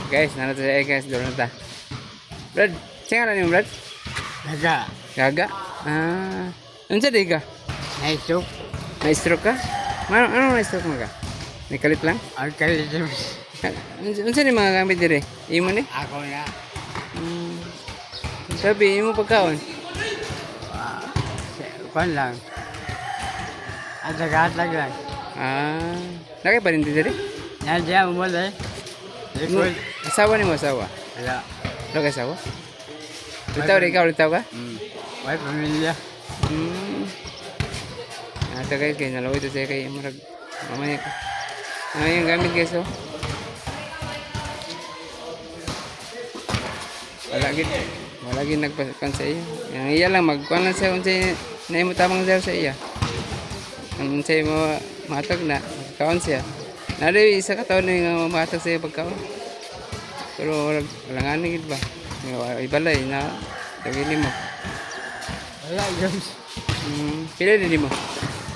Guys, nandito siya eh, guys, doon na ta. Brad, siya nga mo, Brad? Gaga. Gaga? Ah, unsa di ka? Naisok. Na-stroke ka? Ano, ano na-stroke mo ka? Nagkalit lang? Ang kalitos. Ah, unsa ni mga gamit dire? Imo ni? Ako na. Sabi, imo pagkaon. Kwan lang. Atag-atag lang. Ah, laki pa rin dire? Nandiyan mo eh. Likod. Asawa ni mo, asawa? Wala. Wala ka asawa? Litaw rin ikaw, litaw ka? May pamilya. Ata guys, kay nalaw ito siya kay murag mamaya ka. Ano yung gamit, guys, oh? Wala gid. Wala gid nagpakan sa iya. Ang iya lang magkuan lang siya unsay na imo tamang siya sa iya. Ang unsay mo matag na kaon siya. Nari isa ka taon na nga matag sa iya pagkaon. Pero wala wala nga ni gid ba. Nga, ibalay na tagili mo. Wala, Jones. Pila din mo?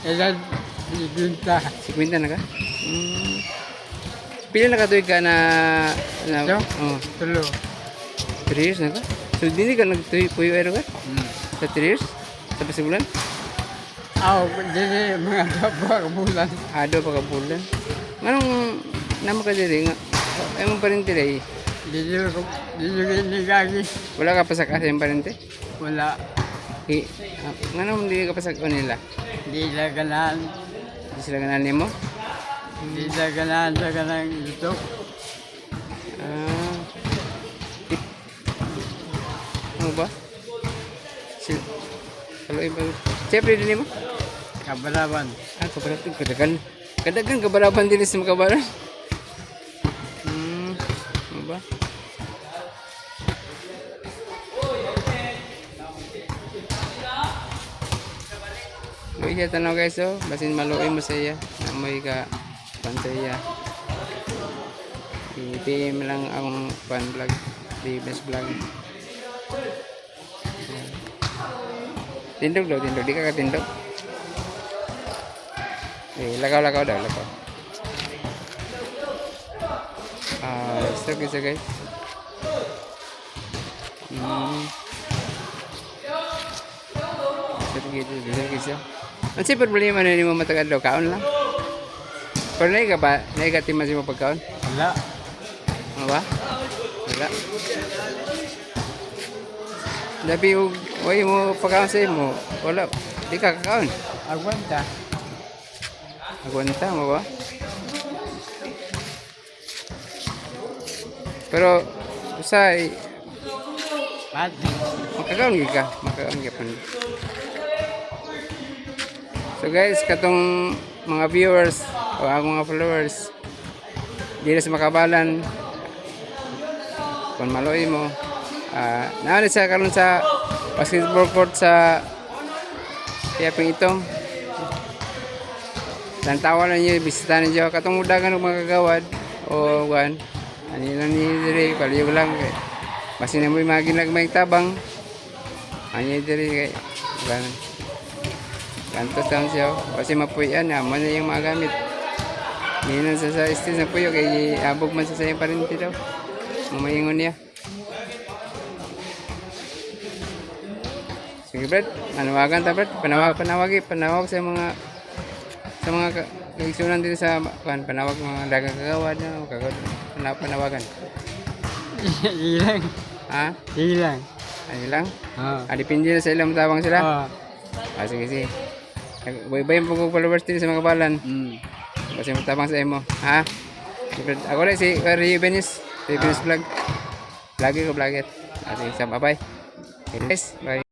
Ilan? Ibinta. 50 na ka? Pila na ka tuig ka na na Ito? Oh, Tulo. 3 years na ka? So dili ka nagtuyo puyo ero ka? Sa 3 years? Sa pasibulan? Aw, dili mga kapwa bulan. Ado pa ka bulan. Nganong namo ka diri nga ay mo parente diri. Dili ko dili ko nigagi. Wala ka pasak sa imong parente? Wala. Hi, nganong dili ka pasak nila? Di la ganahan. Di sila ganan nimo? Di la ganahan sa kanang ito. Ah. Ano ba? Sil Kalau iba. Siyempre din mo? Kabalaban. Ah, kabarapan. Kadagan. Kadagan kabarapan din sa makabaran. Ano ba? Luoy siya tanaw, guys, oh. Basin maluoy mo sa iya. Namoy ka pan sa iya. I-PM lang akong pan vlog. The best vlog. Ayan. Tindog daw, tindog. Di ka katindog. Eh, lakaw, lakaw daw, lakaw. Ah, stroke isa, guys. Stroke ito, stroke isa. Ang si problema na nimo matagad daw, kaon lang. Pero naika ba, naika timan si mo pagkaon? Wala. Ano ba? Wala. Labi og way mo pagkaon sa imo, wala. Di ka kakaon. Agwanta. Agwanta mo ba? Pero usay Pati. makakaon gyud ka, makakaon gyud pun. So guys, katong mga viewers o ang mga followers dili sa Makabalan, kung maluoy mo, ah, naa sa karon sa basketball court sa Yaping Itong. Tantawa lang niyo, bisita ninyo. Katong mudagan og mga kagawad o kuan. Ani lang ni diri, paliyog lang kay. Basin na mo mga ginagmay tabang. Ani diri kay kuan. Kanto taon siya. Kasi mapuyan na mo na yung mga gamit. Ninan sa istis na puyo kay abog man sa sayang parinti daw. Mamayingon niya. Sige, Brad, manawagan ta, Brad. Panawag panawagi, panawag sa mga kaigsunan dito sa kan, panawag mga dagang kagawad na kagawad panawagan. Ilang. Ha? Ilang. Ano lang? Ah. Ah, depende na sa ilang tabang sila. Ah. Ah, sige, sige. Bye-bye po kong followers dito sa mga kabalan. Kasi matabang sa imo. Ha? Sige, Brad. Ako rin si Rio Benis. Rio Benis Vlog. Vlogger ko, vlogger. Ah, sige, bye-bye. Guys, bye.